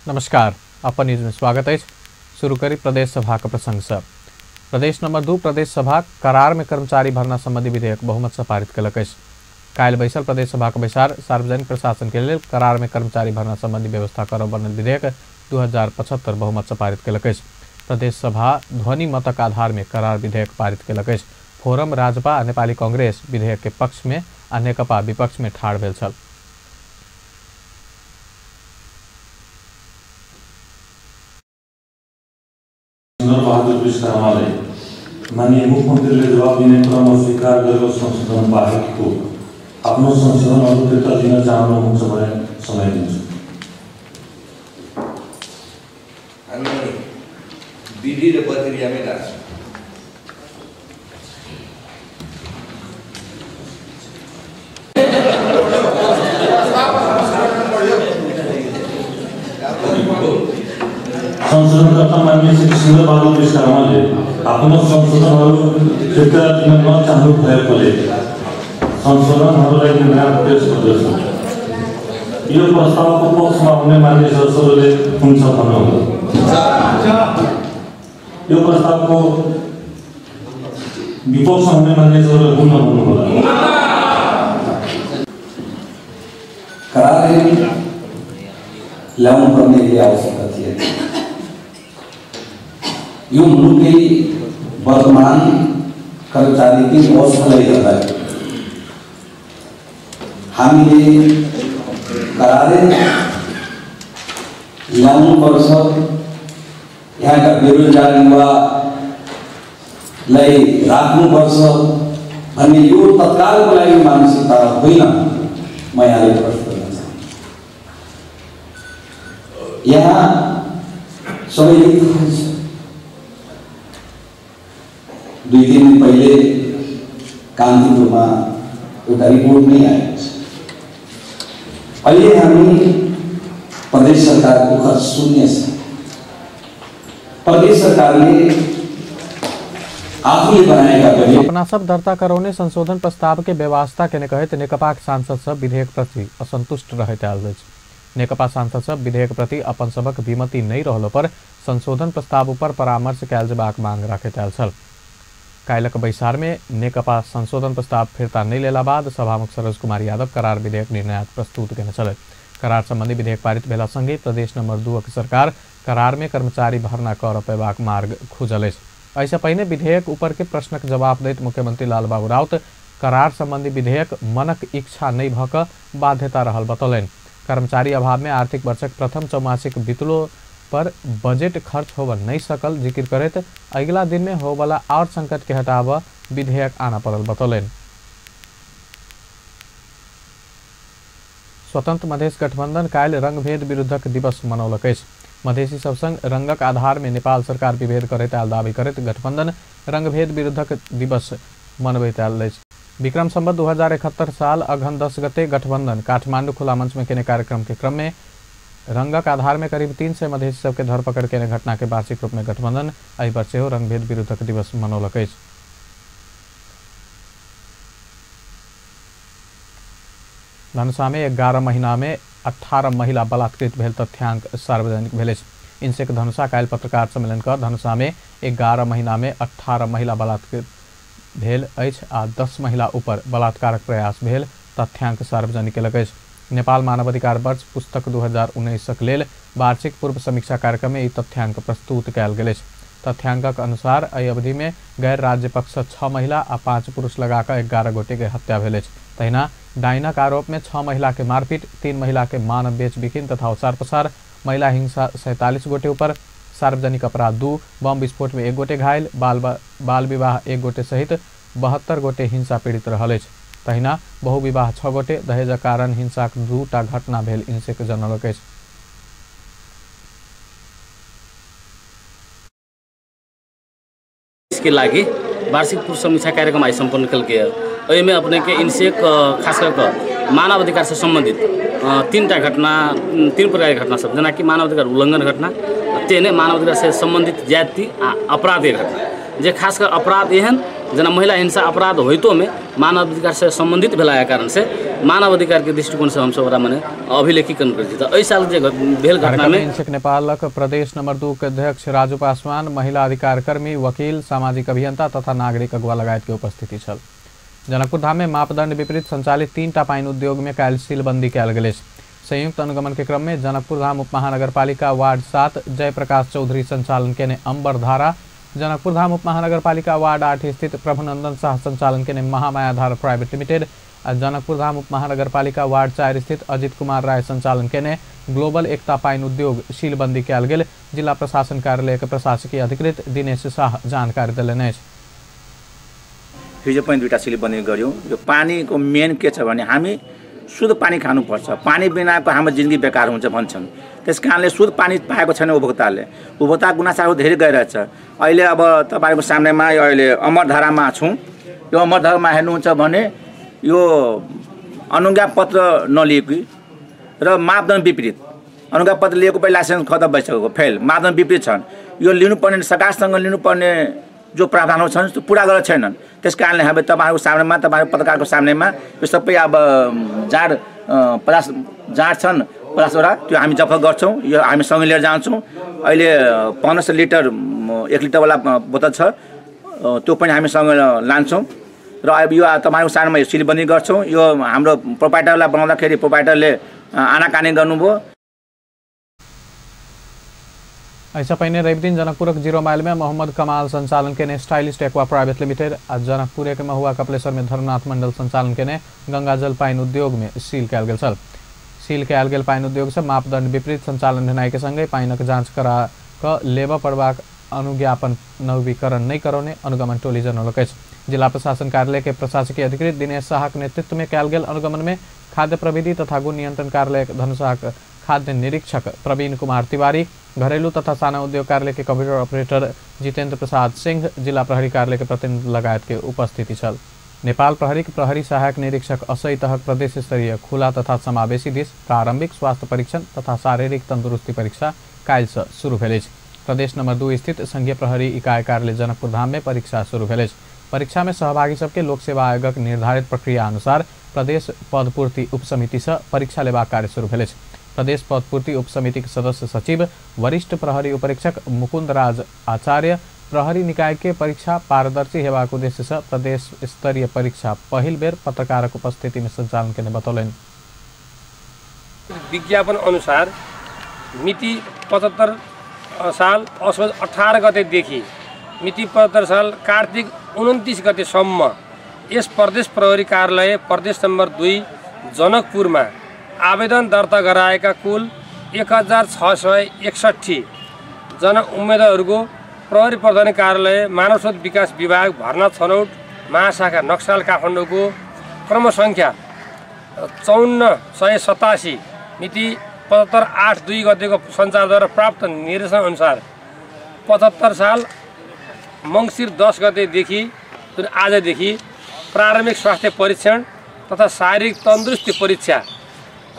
नमस्कार, अपन न्यूज में स्वागत है। शुरू करी प्रदेश सभा के प्रसंग से। प्रदेश नंबर 2 प्रदेश सभा करार में कर्मचारी भर्ना संबंधी विधेयक बहुमत से पारित कलक अछि। काल्हि बैसल प्रदेश सभा के बैसार सार्वजनिक प्रशासन के लेल करार में कर्मचारी भर्ना संबंधी व्यवस्था करब बनल विधेयक 2075 बहुमत से पारित कलक अछि। प्रदेश सभा ध्वनि मतक आधार में करार विधेयक पारित कलक अछि। फोरम, राजपा आ नेपाली कांग्रेस विधेयक के पक्ष में आ नेकपा विपक्ष में ठाढ़ भेल छल। बहादुर विश्वकर्माले माननीय मुख्यमन्त्रीले जवाब दिने क्रममा स्वीकार गरेको संशोधन बाहेकको आफ्नो संशोधनहरू फिर्ता दिन चाहनुहुन्छ भने समय दिन्छु। हामी विधि र प्रक्रियामै लाग्छौँ। संशोधनकर्ता माननीय श्री सिंहबहादुर विश्वकर्माले आफ्नो संशोधनहरू फिर्ता दिन नचाहनु भएकोले संशोधनहरूलाई निर्णय पेश गर्दछु। यो प्रस्तावको पक्षमा हुने मान्य सदस्यहरूले हुन्छ भन्नुहोला। यो प्रस्तावको विपक्षमा हुने मान्य सदस्यहरूले हुन्न भन्नुहोला। करार ल्याउनु पर्ने आवश्यकता थिएन। यो मुलुककै वर्तमान कर्मचारीकै अवस्थाले गर्दा हामीले करारै ल्याउनुपर्छ। यहाँका बेरोजगार युवालाई राख्नुपर्छ भन्ने यो तत्कालको लागि मानसिकता होइन। म यहाँलाई प्रश्न गर्न चाहन्छु, यहाँ सबैले थाहा छ, 2-3 दिन पहिले कान्तिपुरमा एउटा रिपोर्ट नै आएको छ। अहिले हामी प्रदेश सरकारको खर्च शून्य छ। प्रदेश सरकारले आफूले बनाएका बजेट अपना सब दर्ता करौने संशोधन प्रस्ताव के व्यवस्था केने कहैत नेकपाक सांसद सब विधेयक प्रति असंतुष्ट रहैत आयल अछि। नेकपा सांसद सब विधेयक प्रति अपन सबक विमति नहि रहलो पर संशोधन प्रस्ताव ऊपर परामर्श कयल जेबाक मांग राखैत आयल छल। काल्हिक बैसार में नेकपा संशोधन प्रस्ताव फिर्ता नहि लेला बाद सभामुख सरोज कुमार यादव करार विधेयक निर्णय प्रस्तुत केने छल। करार संबंधी विधेयक पारित भेला संगे प्रदेश नंबर 2 के सरकार करार में कर्मचारी भर्ना कर पेबाक मार्ग खुजल अछि। एहिसँ पहिने विधेयक ऊपर के प्रश्नक जवाब दैत मुख्यमंत्री लालबाबू राउत करार संबंधी विधेयक मनक इच्छा नहि भऽ कऽ बाध्यता रहल बतौलनि। कर्मचारी अभाव में आर्थिक वर्षक प्रथम चौमासिक बितलो पर बजट खर्च होब नहीं सकल जिक्र करैत अगिला दिन में होबला और संकट के हटाब विधेयक आना पड़ल बतौलनि। स्वतंत्र मधेश गठबंधन काल्हि रंगभेद विरुद्धक दिवस मनौलक अछि। मधेसी सब संग रंगक आधार में नेपाल सरकार विभेद करैत आयल दावी करैत गठबंधन रंगभेद विरुद्धक दिवस मनबैत आयल अछि। विक्रम संवत 2071 साल अघन 10 गते गठबंधन काठमांडू खुला मंच में केने कार्यक्रम के क्रम में रंगक आधार में करीब 300 मधेसी सबके धरपकड़ केने घटना के वार्षिक रूप में गठबंधन एहि पर सेहो रंगभेद विरुद्धक दिवस मनौलक अछि। धनुषा में 11 महीना में 18 महिला बलात्कृत भेल तथ्यांक सार्वजनिक भेल अछि। इनसेक धनुषा काल्हि पत्रकार सम्मेलन क धनुषा में 11 महीना में 18 महिला बलात्कृत भेल अछि आ 10 महिला ऊपर बलात्कारक प्रयास भेल तथ्यांक सार्वजनिक केलक अछि। नेपाल मानवाधिकार वर्ष पुस्तक 2019 लेल वार्षिक पूर्व समीक्षा कार्यक्रम में ई तथ्यांक प्रस्तुत कयल गेल अछि। तथ्यांकक अनुसार एहि अवधि में गैर राज्य पक्ष 6 महिला आ 5 पुरुष लगाकऽ 11 गोटे के हत्या भेल अछि। तहिना डाइनक आरोप में 6 महिला के मारपीट, 3 महिला के मानव बेच बिकिन तथा ओसार पसार, महिला हिंसा 47 गोटे ऊपर, सार्वजनिक अपराध 2, बम विस्फोट में 1 गोटे घायल, बाल विवाह 1 गोटे सहित 72 गोटे हिंसा पीड़ित रहल अछि। तहिना बहुविवाह 6 गोटे, दहेजक कारण हिंसाक 2टा घटना भेल इनसेक जनौलक अछि। के लागि वार्षिक पूर्व समीक्षा कार्यक्रम आइ सम्पन्न केलकै। एहिमे अपनेके इनसेक खास कऽ कऽ मानव अधिकारसँ सम्बन्धित 3टा घटना, 3 प्रकारके घटना सब, जेनाकि मानवाधिकार उल्लङ्घन घटना, तेहने मानवाधिकारसँ सम्बन्धित ज्यादती आ अपराधके घटना, जे खास कऽ अपराध एहन जेना महिला हिंसा अपराध होइतोमे मानव अधिकारसँ सम्बन्धित भेलाके कारणसँ मानव अधिकारके दृष्टिकोणसँ हमसब ओकरा मने अभिलेखीकरण करै छी। तऽ एहि साल जे भेल घटनामे इन्सेक नेपालक प्रदेश नंबर 2 के अध्यक्ष राजू पासवान, महिला अधिकार कर्मी, वकील, सामाजिक अभियंता तथा नागरिक अगुवा लगायत के उपस्थिति छल। जनकपुर धाम में मापदंड विपरीत संचालित 3टा पानि उद्योग में काल्हि सीलबंदी कयल गेल अछि। संयुक्त अनुगमन के क्रम में जनकपुर धाम उप महानगरपालिका वार्ड 7 जयप्रकाश चौधरी संचालन केने अंबर धारा, जनकपुर धाम उप महानगरपालिका वार्ड 8 स्थित प्रभुनंदन शाह संचालन केने महामाया धारा प्राइवेट लिमिटेड आ जनकपुर धाम उप महानगरपालिका वार्ड 4 स्थित अजित कुमार राय संचालन केने ग्लोबल एकता पानि उद्योग सीलबंदी कयल गेल। जिला प्रशासन कार्यालय के प्रशासकीय अधिकृत दिनेश शाह जानकारी देलनि अछि। हिजो पनि 2टा सीलबन्दी गऱ्यौँ। यो पानीको मेन के छ भने हामी शुद्ध पानी खानुपर्छ, पानी बिनाको हाम्रो जिन्दगी बेकार हुन्छ भन्छन्। त्यस कारणले शुद्ध पानी पाएको छैन उपभोक्ताले, उपभोक्ता गुनासाहरू धेरै गइरहेछ। अहिले अब तपाईँको सामनेमा यो अहिले अमरधारामा छौँ। यो अमरधारामा हेर्नुहुन्छ भने यो अनुज्ञापत्र नलिएको र मापदण्ड विपरीत, अनुज्ञापत्र लिएको पनि लाइसेन्स खतम भइसकेको फेल, मापदण्ड विपरीत छन्। यो लिनुपर्ने सरकारसँग लिनुपर्ने जो प्रावधानहरू छन् त्यो पुरा गरेको छैनन्। त्यस कारणले हामी तपाईँहरूको सामनेमा, तपाईँहरू पत्रकारको सामनेमा यो सबै अब जाँड 50 जाँड छन् 50वटा, त्यो हामी जफत गर्छौँ, यो हामी सँगै लिएर जान्छौँ। अहिले 1500 लिटर 1 लिटरवाला बोतल छ, त्यो पनि हामी सँगै लान्छौँ र अब यो तपाईँहरूको सामनेमा यो सिलबन्दी गर्छौँ। यो हाम्रो प्रोपाइटरलाई बनाउँदाखेरि प्रोपाइटरले आनाकानी गर्नुभयो। एहिसँ पहिने रविदिन जनकपुरक 0 माइल में मोहम्मद कमाल संचालन केने स्टाइलिश एक्वा प्राइवेट लिमिटेड आ जनकपुर के महुआ कपिलेश्वर में धर्मनाथ मंडल संचालन केने गंगाजल पानि उद्योग में सील कयल गेल छल। सील कयल गेल पानि उद्योग से मापदंड विपरीत संचालन भेनाइ के संगहि पानिक जांच करा कऽ लेबऽ पड़बाक अनुज्ञापन नवीकरण नहि करौने अनुगमन टोली जनौलक अछि। जिला प्रशासन कार्यालय के प्रशासकीय अधिकृत दिनेश शाहक नेतृत्व में कयल गेल अनुगमन में खाद्य प्रविधि तथा गुण नियंत्रण कार्यालय धनुषाक खाद्य निरीक्षक प्रवीण कुमार तिवारी, घरेलू तथा साना उद्योग कार्यालय के कंप्यूटर ऑपरेटर जितेंद्र प्रसाद सिंह, जिला प्रहरी कार्यालय के प्रतिनिधि लगायत के उपस्थिति छल। नेपाल प्रहरी के प्रहरी सहायक निरीक्षक असई तहक प्रदेश स्तरीय खुला तथा समावेशी दिस प्रारंभिक स्वास्थ्य परीक्षण तथा शारीरिक तंदुरुस्ती परीक्षा काल्हिसँ शुरू भेल अछि। प्रदेश नंबर 2 स्थित संघीय प्रहरी इकाई कार्यालय जनकपुर धाम में परीक्षा शुरू भेल अछि। परीक्षा में सहभागी सबके लोक सेवा आयोगक निर्धारित प्रक्रिया अनुसार प्रदेश पदपूर्ति उपसमिति से परीक्षा लेबाक कार्य शुरू भेल अछि। प्रदेश पदपूर्ति उपसमिति के सदस्य सचिव वरिष्ठ प्रहरी उपरीक्षक मुकुंद राज आचार्य प्रहरी निकाय के परीक्षा पारदर्शी हेबाक उद्देश्य से प्रदेश स्तरीय परीक्षा पहिल बेर पत्रकारक उपस्थिति में संचालन केने बतौलनि। विज्ञापन अनुसार मिति 75 साल असोज 18 गतेदेखि मिति 75 साल कार्तिक 29 गतेसम्म यस प्रदेश प्रहरी कार्यालय प्रदेश नम्बर 2 जनकपुरमा आवेदन दर्ता गराएका कुल 1661 जना उम्मेदवारहरूको प्रहरी प्रधान कार्यालय मानव स्रोत विकास विभाग भर्ना छनौट महाशाखा नक्साल काठमाडौँको क्रम सङ्ख्या 5487 मिति 75/8/2 गतेको सञ्चारद्वारा प्राप्त निर्देशन अनुसार 75 साल मङ्सिर 10 गतेदेखि जुन आजदेखि प्रारम्भिक स्वास्थ्य परीक्षण तथा शारीरिक तन्दुरुस्ती परीक्षा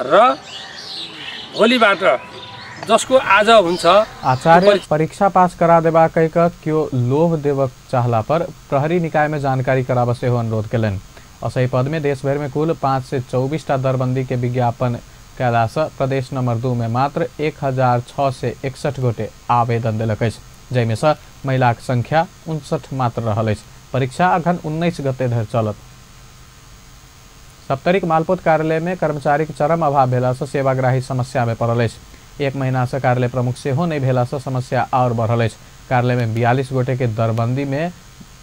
र भोलिबाट जसको आज हुन्छ। आचार्य परीक्षा पास करा देबा कहि कऽ केओ लोभ देबक चाहला पर प्रहरी निकाय में जानकारी कराबऽ सेहो अनुरोध केलनि। असही पद में देशभरि में कुल 524टा दरबंदी के विज्ञापन कयलासँ प्रदेश नंबर 2 में मात्र 1661 गोटे आवेदन देलक अछि, जाहिमे सँ महिलाक संख्या 59 मात्र रहल अछि। परीक्षा अघन 19 गते धरि चलत। सप्तरीक मालपोत कार्यालय में कर्मचारीक चरम अभाव भेलासँ सेवाग्राही समस्या में पड़ल अछि। एक महीनासँ कार्यालय प्रमुख सेहो नहि भेलासँ समस्या आओर बढ़ल अछि। कार्यालय में 42 गोटे के दरबंदी में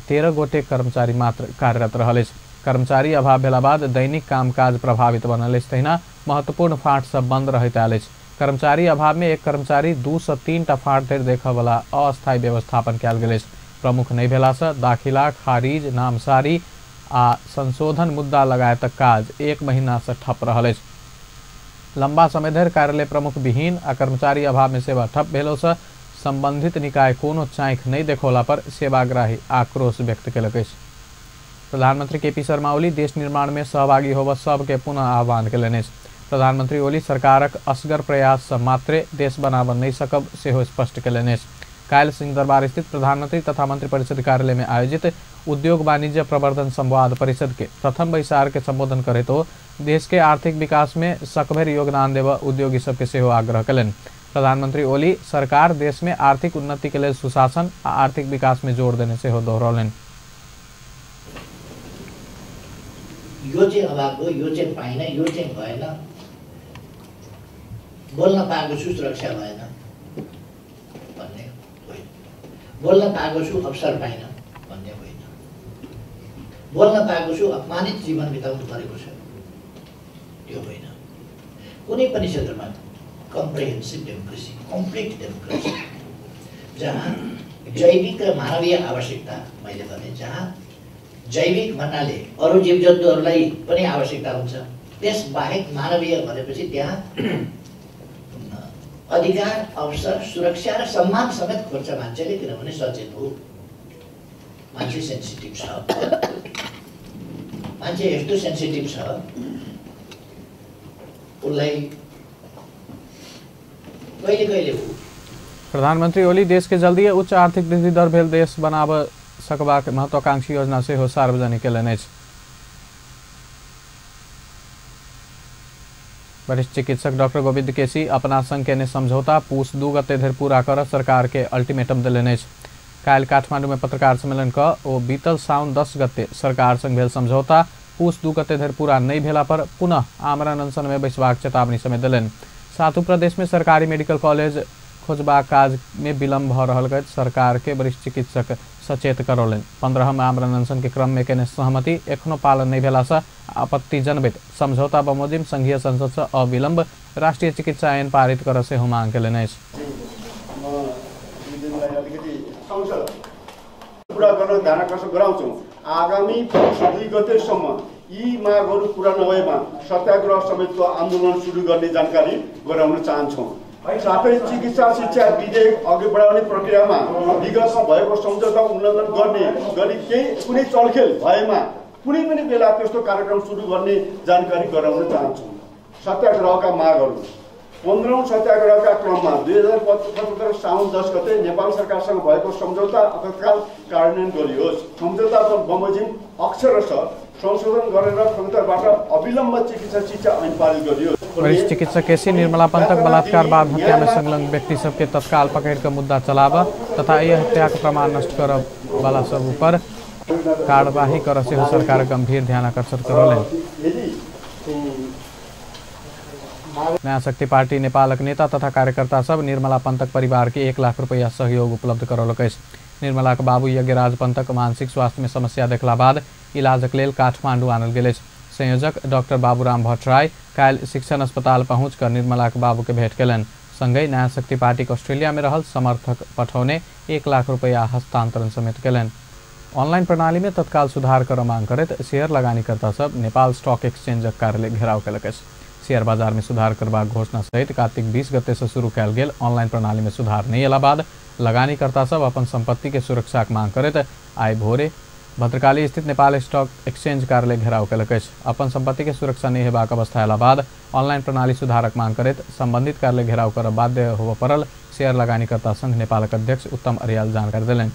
13 गोटे कर्मचारी मात्र कार्यरत रहल अछि। कर्मचारी अभाव भेला बाद दैनिक कामकाज प्रभावित बनल अछि, तहिना महत्वपूर्ण फाँट सब बंद रहैत आयल अछि। कर्मचारी अभाव में एक कर्मचारी 2 से 3टा फाँट धरि देखयवला अस्थायी व्यवस्थापन कयल गेल अछि। प्रमुख नहि भेलासँ दाखिला, खारिज, नामसारी आ संशोधन मुद्दा लगायतक काज एक महीनासँ ठप रहल अछि। लंबा समय धरि कार्यालय प्रमुख विहीन आ कर्मचारी अभाव में सेवा ठप भेलोसँ संबंधित निकाय कोनो चाँखि नहि देखौला पर सेवाग्राही आक्रोश व्यक्त केलक अछि। प्रधानमंत्री केपी शर्मा ओली देश निर्माण में सहभागी होबऽ सबके पुनः आह्वान केलनि अछि। प्रधानमंत्री ओली सरकारक असगर प्रयास सँ मात्रे देश बनाबऽ नहि सकब सेहो स्पष्ट केलनि अछि। काल्हि सिंहदरबार स्थित प्रधानमंत्री तथा मंत्रिपरिषद कार्यालय में आयोजित उद्योग वाणिज्य प्रवर्धन संवाद परिषद के प्रथम बैसार के संबोधन करैत ओ देश के आर्थिक विकास में सकभरि योगदान देबऽ उद्योगी सबके सेहो आग्रह कयलनि। प्रधानमंत्री ओली सरकार देश में आर्थिक उन्नति के लेल सुशासन आ आर्थिक विकास में जोर देने सेहो दोहरौलनि। यो चाहिँ अभाव हो, यो चाहिँ पाइन, यो चाहिँ भएन, बोल्न पाएको छु सुरक्षा भएन भन्ने होइन, बोल्न पाएको छु अवसर पाइन भन्ने होइन, बोल्न पाएको छु अपमानित जीवन बिताउनु परेको छ त्यो होइन। कुनै पनि क्षेत्रमा कम्प्रिहेन्सिभ डेमोक्रेसी, कम्प्लिट डेमोक्रेसी, जहाँ जैविक र मानवीय आवश्यकता, मैले भने जहाँ जैविक भन्नाले अरू जीवजन्तुहरूलाई पनि आवश्यकता हुन्छ, त्यसबाहेक मानवीय भनेपछि त्यहाँ अधिकार, अवसर, सुरक्षा र सम्मान समेत खोज्छ मान्छेले, किनभने सचेत हो मान्छे, सेन्सिटिभ छ मान्छे, यस्तो सेन्सिटिभ छ उसलाई कहिले कहिले हो। प्रधानमंत्री ओली देश के जल्दी उच्च आर्थिक वृद्धि दर भेल देश बनाब सकबाक महत्वाकांक्षी योजना सेहो सार्वजनिक कयलनि अछि। वरिष्ठ चिकित्सक डॉक्टर गोविंद केसी अपना संग केने समझौता पूस 2 गते धरि पूरा कर सरकार के अल्टीमेटम देलनि अछि। काल्हि काठमांडू में पत्रकार सम्मेलन क ओ बीतल साउन 10 गते सरकार संग भेल समझौता पूस 2 गते धरि पूरा नहि भेला पर पुनः आमरण अनशन में बैसबाक चेतावनी समेत देलनि। सातु प्रदेश में सरकारी मेडिकल कॉलेज खोजबाक काज में विलम्ब भऽ रहल अछि सरकार के वरिष्ठ चिकित्सक सचेत करौलनि। 15म आमरण अनशन के क्रम में केने सहमति एखनो पालन नहि भेला सँ आपत्ति जनबैत समझौता बमोजिम संघीय संसद सँ अविलंब राष्ट्रीय चिकित्सा ऐन पारित करऽ सेहो मांग केलनि अछि। पूरा गर्न ध्यान आकर्षण गराउँछौँ। आगामी पुस 2 गतेसम्म यी मागहरू पूरा नभएमा सत्याग्रह समेतको आन्दोलन सुरु गर्ने जानकारी गराउन चाहन्छौँ। साथै चिकित्सा शिक्षा विधेयक अघि बढाउने प्रक्रियामा विगतमा भएको सम्झौता उल्लङ्घन गर्ने गरी केही कुनै चलखेल भएमा कुनै पनि बेला त्यस्तो कार्यक्रम सुरु गर्ने जानकारी गराउन चाहन्छौँ। सत्याग्रहका मागहरू 15औं सत्याग्रहका क्रममा 2075 साउन 10 गते नेपाल सरकारसँग भएको सम्झौता तत्काल कार्यान्वयन गरियोस्। सम्झौता बमोजिम अक्षरशः संशोधन गरेर संसदबाट अविलम्ब चिकित्सा शिक्षा ऐन पारित गरियोस्। वरिष्ठ चिकित्सक केसी निर्मला पंतक बलात्कार बाद हत्या में संलग्न व्यक्ति सबके तत्काल पकड़ के मुद्दा चलाब तथा यह हत्या के प्रमाण नष्ट कर वाला सब ऊपर कार्यवाही कर सेहो सरकार गंभीर ध्यान आकर्षित करौलनि। नयाँ शक्ति पार्टी नेपालक नेता तथा कार्यकर्ता सब निर्मला पंतक परिवार के 1 लाख रुपया सहयोग उपलब्ध करौलक अछि। निर्मलाक बाबू यज्ञराज पंतक मानसिक स्वास्थ्य में समस्या देखला बाद इलाजक लेल काठमांडू आनल गेल अछि। संयोजक डॉक्टर बाबूराम भट्टराई काल्हि शिक्षण अस्पताल पहुँच कर निर्मलाक बाबू के भेंट कयलनि। संगहि नयाँ शक्ति पार्टी के ऑस्ट्रेलिया में रहल समर्थक पठौने 1 लाख रुपया हस्तांतरण समेत कयलनि। ऑनलाइन प्रणाली में तत्काल सुधार कर मांग करैत शेयर लगानीकर्ता सब नेपाल स्टॉक एक्सचेंजक कार्यालय घेराव कयलक अछि। शेयर बाजार में सुधार करबाक घोषणा सहित कार्तिक 20 गते से शुरू कयल गेल ऑनलाइन प्रणाली में सुधार नहि अयला बाद लगानीकर्ता सब अपन संपत्ति के सुरक्षाक मांग करैत आइ भोरे भद्रकाली स्थित नेपाल स्टॉक एक्सचेंज कार्यालय घेराव कयलक अछि। अपन संपत्ति के सुरक्षा नहि हेबाक अवस्था अयला बाद ऑनलाइन प्रणाली सुधारक मांग करैत संबंधित कार्यालय घेराव करब बाध्य होबय पड़ल शेयर लगानीकर्ता संघ नेपालक अध्यक्ष उत्तम अर्याल जानकारी देलनि।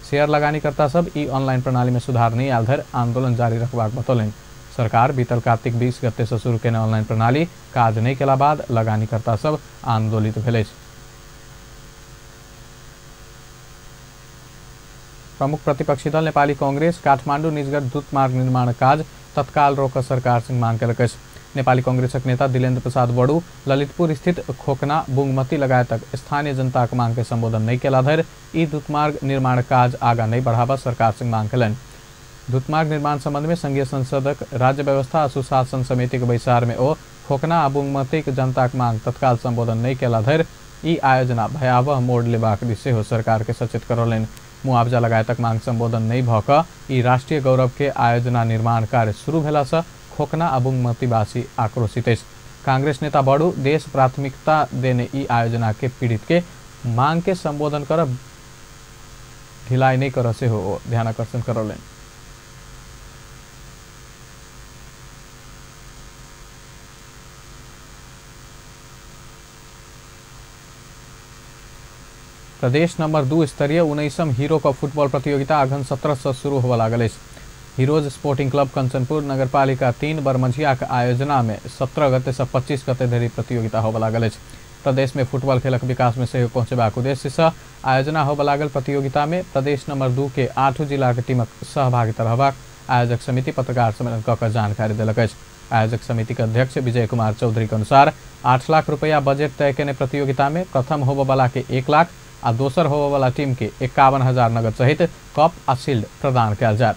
शेयर लगानीकर्ता सब ई ऑनलाइन प्रणाली में सुधार नहि आयल धरि आंदोलन जारी रखबाक बतौलनि। सरकार बीतल कार्तिक 20 गते से शुरू केने ऑनलाइन प्रणाली काज नहि केला बाद लगानीकर्ता सब आंदोलित भेल अछि। प्रमुख प्रतिपक्षी दल नेपाली कांग्रेस काठमांडू निजगढ़ द्रुत मार्ग निर्माण काज तत्काल रोक सरकार से मांग कयलक अछि। नेपाली कांग्रेसक नेता दिलेन्द्र प्रसाद बड़ू ललितपुर स्थित खोकना बुंगमती लगायतक स्थानीय जनताक मांग के संबोधन नहि केला धरि ई द्रुतमार्ग निर्माण काज आगा नहि बढ़ाबऽ सरकार से मांग कयलनि। द्रुतमार्ग निर्माण संबंध में संघीय संसदक राज्य व्यवस्था आ सुशासन समिति के बैसार में ओ खोकना आ बुंगमतीक जनताक मांग तत्काल संबोधन नहि केला धरि ई आयोजना भयावह मोड़ लेबाक दिस सेहो सरकार के सचेत करौलनि। मुआवजा लगायतक मांग संबोधन नहि भऽ कऽ ई राष्ट्रीय गौरव के आयोजना निर्माण कार्य शुरू भेला सँ खोकना आ बुंगमतीवासी आक्रोशित अछि। कांग्रेस नेता बड़ू देश प्राथमिकता देने ई आयोजना के पीड़ित के मांग के संबोधन करब ढिलाई नहि करऽ सेहो ध्यानाकर्षण करौलनि। प्रदेश नंबर 2 स्तरीय 19म हीरो कप फुटबॉल प्रतियोगिता अघन 17 से शुरू होबय लागल अछि। हीरोज स्पोर्टिंग क्लब कंचनपुर नगरपालिका 3 बरमझिया के आयोजना में 17 गते से 25 गते धरि प्रतियोगिता होबय लागल अछि। प्रदेश में फुटबॉल खेलक विकास में सहयोग पहुँचेबाक उद्देश्य से आयोजना होबय लागल प्रतियोगिता में प्रदेश नंबर 2 के 8 जिला के टीमक सहभागिता रहबाक आयोजक समिति पत्रकार सम्मेलन कऽ कऽ जानकारी देलक अछि। आयोजक समिति के अध्यक्ष विजय कुमार चौधरी के अनुसार 8 लाख रुपया बजट तय केने प्रतियोगिता में प्रथम होबय के 1 लाख आ दोसर होबय टीम के 51,000 नगद सहित कप आ शील्ड प्रदान कयल जायत।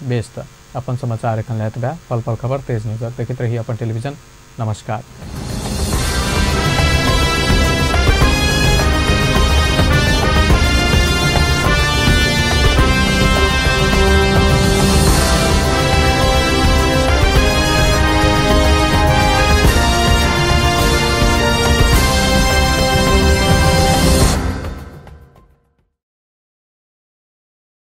बेस त अपन समाचार एखन लैत बा पल पल खबर तेज नजर देखैत रही अपन टेलीविजन। नमस्कार।